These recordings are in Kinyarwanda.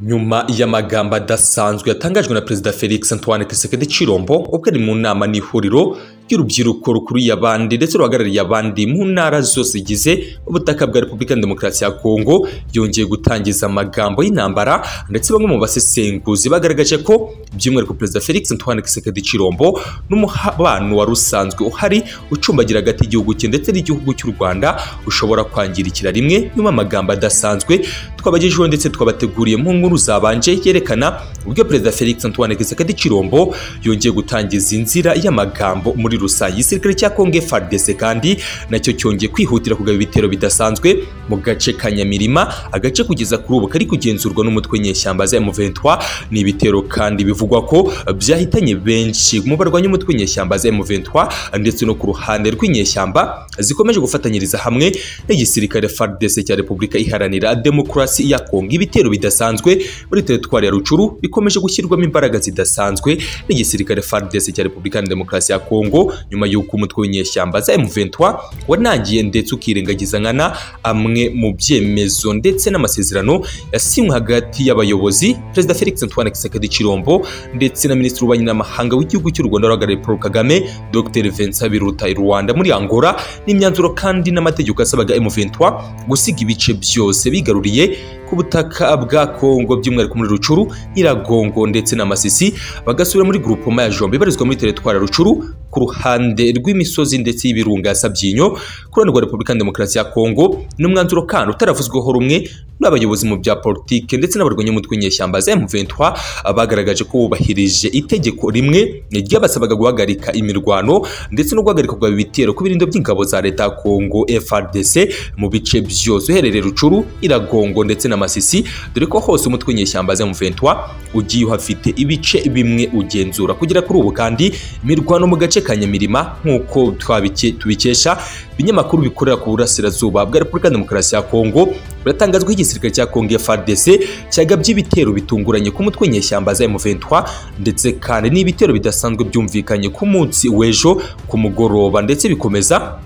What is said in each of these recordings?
Nyuma y'amagambo adasanzwe yatangajwe na Perezida Felix Antoine Tshisekedi Tshilombo ubwo ari mu nama n'ihuriro ry'urubyiruko rukuriye abandi ndetse ruhagarariye abandi mu ntara zose zigize ubutaka bwa Repubulika Demokarasi ya Kongo, yongeye gutangiza amagambo y'intambara, ndetse bamwe mu basesenguzi bagaragaje ko by'umwihariko Perezida Felix Antoine Tshisekedi Tshilombo n'umubano wari usanzwe uhari ucumbagira hagati y'igihugu cye ndetse n'igihugu cy'u Rwanda ushobora kwangirikira rimwe nyuma amagambo adasanzwe twabagejejeho ndetse twabateguriye mu nkuru zabanje yerekana uburyo Perezida Felix Antoine Tshisekedi Tshilombo yongeye gutangiza inzira y'amagambo muri rusange. Igisirikare cya Kongo FARDC kandi nacyo cyongeye kwihutira kugaba ibitero bidasanzwe mu gace ka Nyamirima, agace kugeza kuri ubu kari kugenzurwa n'umutwe nyeshyamba za M23. Ni ibitero kandi bivugwa ko byahitanye benshi mu barwanya umutwe nyeshyamba za M23 ndetse no ku ruhande rw'inyeshyamba zikomeje gufatanyiriza hamwe n'igisirikare FARDC cya Repubulika Iharanira Demokarasi ya Kongo. Ibitero bidasanzwe muri teritwari ya Rucuru bikomeje gushyirwamo imbaraga zidasanzwe n'igisirikare FARDC cya Repubulika Iharanira Demokarasi ya Kongo nyuma y'uko umutwe w'inyeshyamba za M23 wanangiye ndetse ukirengagiza nkana amwe mu byemezo ndetse n'amasezerano yasinywe hagati y'abayobozi Perezida Felix Antoine Tshisekedi Tshilombo ndetse na Minisitiri w'Ububanyi n'Amahanga w'igihugu cy'u Rwanda uhagarariye Paul Kagame Dr Vincent Biruta i Rwanda muri Angola, n'imyanzuro kandi n'amategeko yasabaga M23 gusiga ibice byose bigaruriye ku butaka bwa Kongo by'umwihariko muri Rucuru, Nyiragongo ndetse na Masisi, bagasubira muri groupement ya Jombe ibarizwa muri teritwari ya Rucuru ku ruhande rw'imisozi ndetse y'ibirunga ya Sabyinyo ku ruhande rwa Repubulika Demokarasi ya Kongo. N'umwanzuro kandi utaravuzweho rumwe n'abayobozi mu bya politike ndetse n'abarwanya umutwe w'inyeshyamba za M23 bagaragaje ko bubahirije itegeko rimwe ryabasabaga guhagarika imirwano ndetse no guhagarika kwa ibitero ku birindo by'ingabo za leta ya Kongo FARDC mu bice byose uherereye Rucuru, Iragongo ndetse na Masisi, dore ko hose umutwe w'inyeshyamba za M23 ugiye uhafite ibice bimwe ugenzura. Kugera kuri ubu kandi imirwano mu gace ka Nyamirima nk'uko tubikesha ibinyamakuru bikorera ku burasirazuba bwa Repubulika Demokarasi ya Kongo, biratangazwa ko igisirikare cya Kongo FARDC cyagabye ibitero bitunguranye ku mutwe w'inyeshyamba za M23, ndetse kandi n'ibitero bidasanzwe byumvikanye ku munsi w'ejo ku mugoroba ndetse bikomeza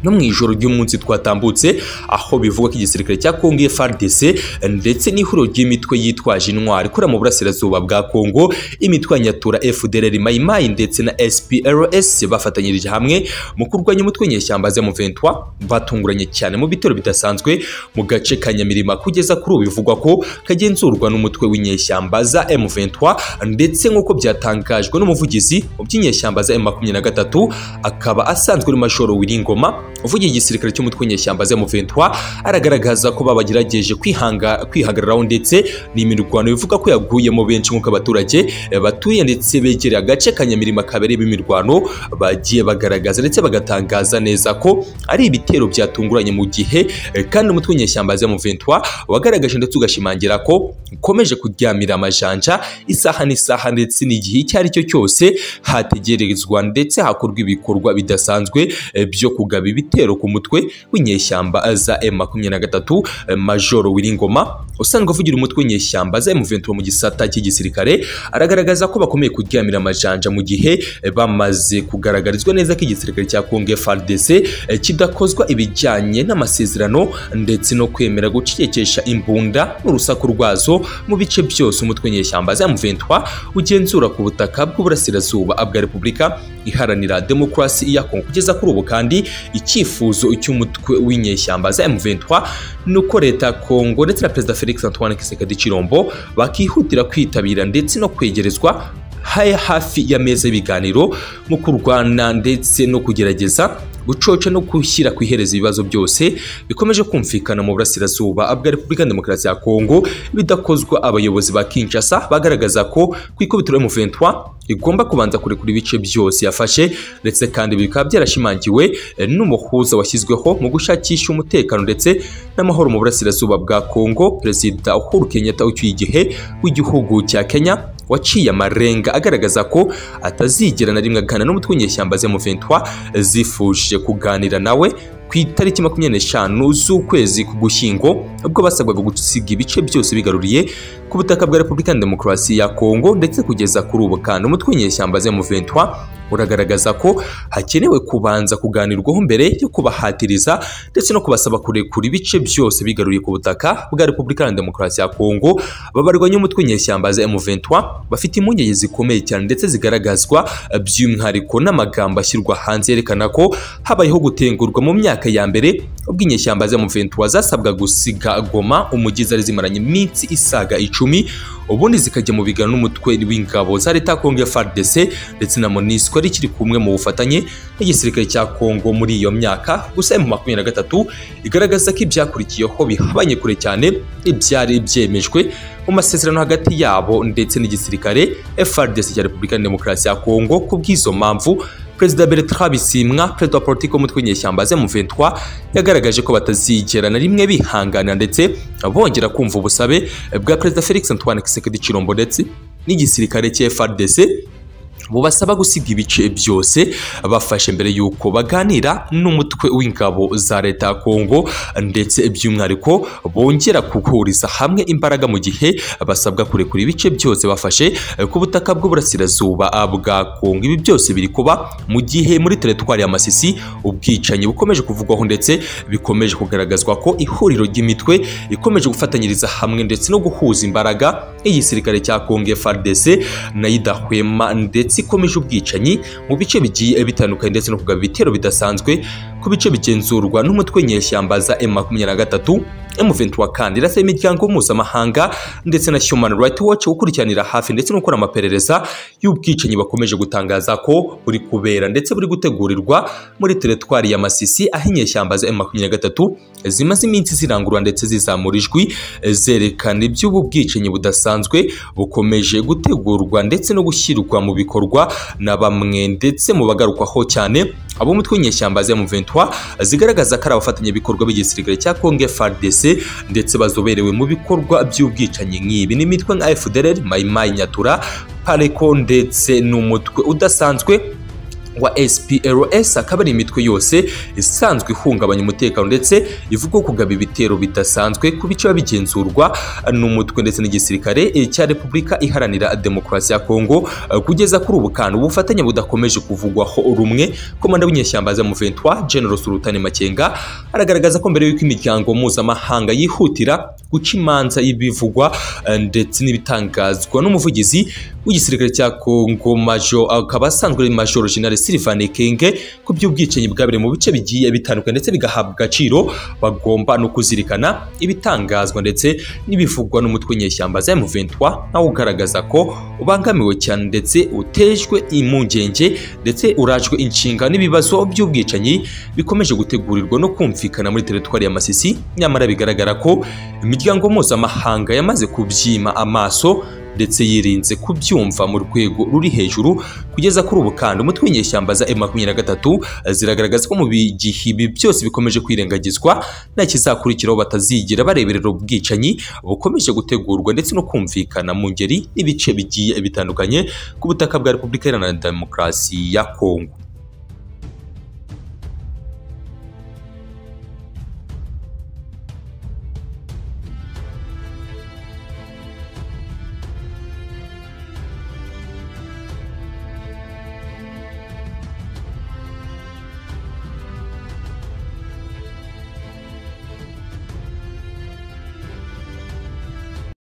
no mu ijoro ry'umunsi twatambutse, aho bivugwa ko igisirikare cya Kongo FARDC ndetse n'ihuriro ry'imitwe yitwaje intwari ikora mu burasirazuba bwa Kongo, imitwe ya Nyatura, FDLR, Maimai ndetse na SPLS bafatanyirije hamwe mu kurwanya umutwe w'inyeshyamba za M23 batunguranye cyane mu bitero bidasanzwe mu gace ka Nyamirima kugeza kuri ubu bivugwa ko kagenzurwa n'umutwe w'inyeshyamba za M23, ndetse nk'uko byatangajwe n'umuvugizi mu by'inyeshyamba za M23 akaba asanzwe ari Majoro Wiringoma uvugiye igisirikare cy'umutwe w'inyeshyamba za M23, aragaragaza ko babagerageje kwihagararaho ndetse n'imirwano bivuga ko yaguyemo benshi nk'uko abaturage batuye ndetse begereye agace ka Nyamirima kabereyemo imirwano bagiye bagaragaza ndetse bagatangaza neza ko ari ibitero byatunguranye, mu gihe kandi umutwe w'inyeshyamba za M23 wagaragaje ndetse ugashimangira ko ukomeje kuryamira amajanja isaha n'isaha ndetse n'igihe icyo ari cyo cyose hategerezwa ndetse hakorwa ibikorwa bidasanzwe byo kugaba ibitero ku mutwe w'inyeshyamba za M23. Majoro Wiringoma usanzwe avugira umutwe w'inyeshyamba za M23 mu gisata cy'igisirikare aragaragaza ko bakomeye kuryamira amajanja mu gihe bamaze kugaragarizwa neza ko igisirikare cya Kongo FARDC kidakozwa ibijyanye n'amasezerano ndetse no kwemera gucecekesha imbunda n'urusaku rwazo mu bice byose umutwe w'inyeshyamba za M23 ugenzura ku butaka bw'uburasirazuba bwa Repubulika Iharanira Demokarasi ya Kongo. Kugeza kuri ubu kandi icyifuzo cy'umutwe w'inyeshyamba za M23 nuko leta ya Kongo ndetse na Perezida Felix Antoine Tshisekedi Tshilombo bakihutira kwitabira ndetse no kwegerezwa hafi y'ameza y'ibiganiro mu kurwana ndetse no kugerageza gucoca no gushyira ku iherezo ibibazo byose bikomeje kumvikana mu burasirazuba bwa Repubulika Demokarasi ya Kongo. Bidakozwa abayobozi ba Kinshasa bagaragaza ko ku ikubitiro M23 igomba kubanza kurekura ibice byose yafashe, ndetse kandi bikaba byarashimangiwe n'umuhuza washyizweho mu gushakisha umutekano ndetse n'amahoro mu burasirazuba bwa Kongo, Perezida Uhuru Kenyatta ucyuye igihe w'igihugu cya Kenya, waciye amarenga agaragaza ko atazigera na rimwe aganira n'umutwe w'inyeshyamba za M23 zifuje kuganira nawe ku itariki 25 z'ukwezi k'Ugushyingo. ubwo basabwaga gusiga ibice byose bigaruriye ku butaka bwa Repubulika ya Demokarasi ya Kongo. Ndetse kugeza kuri ubu kandi umutwe w'inyeshyamba za M23 uragaragaza ko hakenewe kubanza kuganirwaho mbere yo kubahatiriza ndetse no kubasaba kurekura ibice byose bigaruriye ku butaka bwa Repubulika ya Demokarasi ya Kongo. Babarwanya umutwe w'inyeshyamba za M23 bafite impungenge zikomeye cyane ndetse zigaragazwa by'umwihariko n'amagambo ashyirwa hanze yerekana ko habayeho gutengurwa mu myaka ya mbere ubwo inyeshyamba za M23 zasabwa gusiga Goma, umujyi zari zimaranye iminsi isaga 10, ubundi zikajya mu biganiro n'umutwe w'ingabo za leta Kongo FARDC ndetse na MONUSCO ari kiri kumwe mu bufatanye n'igisirikare cya Kongo muri iyo myaka. Gusa M23 igaragaza ko ibyakurikiyeho bihabanye kure cyane ibyari byemejwe mu masezerano hagati yabo ndetse n'igisirikare FARDC cya Repubulika ya Demokarasi ya Kongo. Ku bw'izo mpamvu Perezida Bertrand Bisimwa, perezida wa politiki w'umutwe w'inyeshyamba za M23, yagaragaje ko batazigera na rimwe bihangana ndetse bongera kumva ubusabe bwa Perezida Felix Antoine Tshisekedi Tshilombo ndetse n'igisirikare cya FARDC bubasaba gusiga ibice byose bafashe mbere yuko baganira n'umutwe w'ingabo za leta ya Kongo, ndetse by'umwihariko bongera guhuriza hamwe imbaraga mu gihe basabwa kurekura ibice byose bafashe ku butaka bw'uburasirazuba bwa Kongo. Ibi byose biri kuba mu gihe muri teritwari ya Masisi ubwicanyi bukomeje kuvugwaho ndetse bikomeje kugaragazwa ko ihuriro ry'imitwe ikomeje gufatanyiriza hamwe ndetse no guhuza imbaraga igisirikare cya Kongo FARDC na idahwema ndetse ikomeje ubwicanyi mu bice bigiye bitandukanye ndetse no kugaba ibitero bidasanzwe ku bice bigenzurwa n'umutwe w'inyeshyamba za M23. M23 kandi irasaba imiryango mpuzamahanga ndetse na Human Rights Watch gukurikiranira hafi ndetse no gukora amaperereza y'ubwicanyi bakomeje gutangaza ko buri kubera ndetse buri gutegurirwa muri teritwari ya Masisi, aho inyeshyamba za M23 zimaze iminsi zirangurura ndetse zizamura ijwi zerekana iby'ubu bwicanyi budasanzwe bukomeje gutegurwa ndetse no gushyirwa mu bikorwa na bamwe ndetse mu bagarukwaho cyane abo umutwe w'inyeshyamba za M23 zigaragaza ko ari abafatanyabikorwa b'igisirikare cya Kongo FARDC ndetse bazoberewe mu bikorwa by'ubwicanyi nk'ibi n'imitwe nka FDLR, Mai Mai Nyatura, Pareko ndetse n'umutwe udasanzwe wa SPLS, akaba ari imitwe yose isanzwe ihungabanya umutekano ndetse ivugwa kugaba ibitero bidasanzwe ku bice bigenzurwa n'umutwe ndetse n'igisirikare cya Repubulika Iharanira Demokarasi ya Kongo. Kugeza kuri ubu kandi ubufatanye budakomeje kuvugwaho rumwe. Komanda w'inyeshyamba za M23 General Sultani Makenga aragaragaza ko mbere y'uko imiryango mpuzamahanga yihutira guca imanza y'ibivugwa ndetse n'ibitangazwa n'umuvugizi w'igisirikare cya Kongo Major, akaba asanzwe ari Major General Sylvain Kenge, ku by'ubwicanyi bwabereye mu bice bigiye bitandukanye ndetse bigahabwa agaciro, bagomba no kuzirikana ibitangazwa ndetse n'ibivugwa n'umutwe w'inyeshyamba za M23, nawo ugaragaza ko ubangamiwe cyane ndetse utejwe impungenge ndetse urajwe inshinga n'ibibazo by'ubwicanyi bikomeje gutegurirwa no kumvikana muri teritwari ya Masisi. Nyamara bigaragara ko imiryango mpuzamahanga yamaze kubyima amaso ndetse yirinze kubyumva mu rwego ruri hejuru. Kugeza kuri ubu kandi umutwe w'inyeshyamba za M23 ziragaragaza ko mu gihe ibi byose bikomeje kwirengagizwa nta kizakurikiraho, batazigira bareberera ubwicanyi bukomeje gutegurwa ndetse no kumvikana mu ngeri n'ibice bigiye bitandukanye ku butaka bwa Repubulika Iharanira Demokarasi ya Kongo.